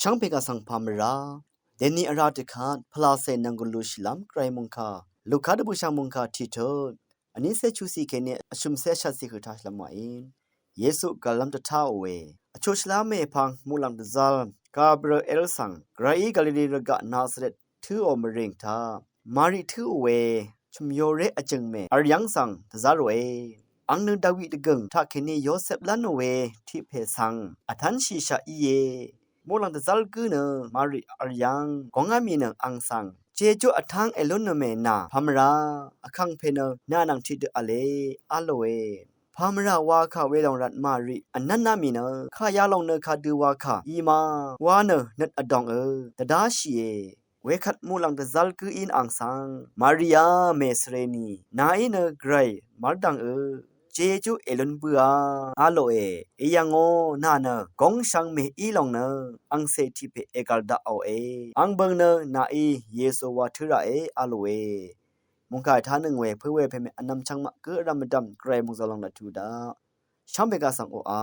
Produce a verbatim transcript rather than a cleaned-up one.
Shvngpè kaq svng pà mvrá dèni vrá dvkvt pvlacè nvng gvlushìlv́m Gvray mòngkà Luka dvbùshv̀ng mòngkà tiqtut vnícé chuqciq kèní vshø̀mcé vshatciq høq taq shvlv́m wàí. Yesu gv̀llv́m dvtáò we vchuq shvlá mèpvng muqlàng dvzv́l Gabriel svng Gvrayí Galili rvgaq Nazaret tǿò mvrìng taq Mari tǿò we chø̀myoré vjø̀ngmè vryv́ng svng dvzá ròe. Ang nø Dawi dvgø̀ng taqkèní Yosep lv́nò we tiq pè svng vtv́nshìshaq íe. Muqlàng dvzv́l gǿ nø Mari vryv́ng góng á mì nø ang svng jejú vtv́ng èlúnnø mè nà pà mvrá, vkàngpè nø nà nvng tiqdø v̄le á lòe. Pà mvrá wa kà welòng rvt Mari vnv́n á mì nø kà yalòng nø kadø wa kà í ma wa nø nøt vdòngø dvdáshìe. Wekvt muqlàng dvzv́l gǿ ín ang svng Maria mèsvreni nàí nø Gvray mv́rdv̀ngø jejú èlún bǿà á lòe. Èyv̀ngò nà nø góng shvngmè í lòng nø angcè tiq pè ègv̀l daqòe. Ang bø̀ng nø nàí Yesu wa tǿ ràe á lòe. Mòngkà ètánøng we pø̄ we pèmè vnvm chvngmaq gǿ vrvm vdvm Gvray mòngzø̀l lòng dvtu daq shvngbe kaq svng oqà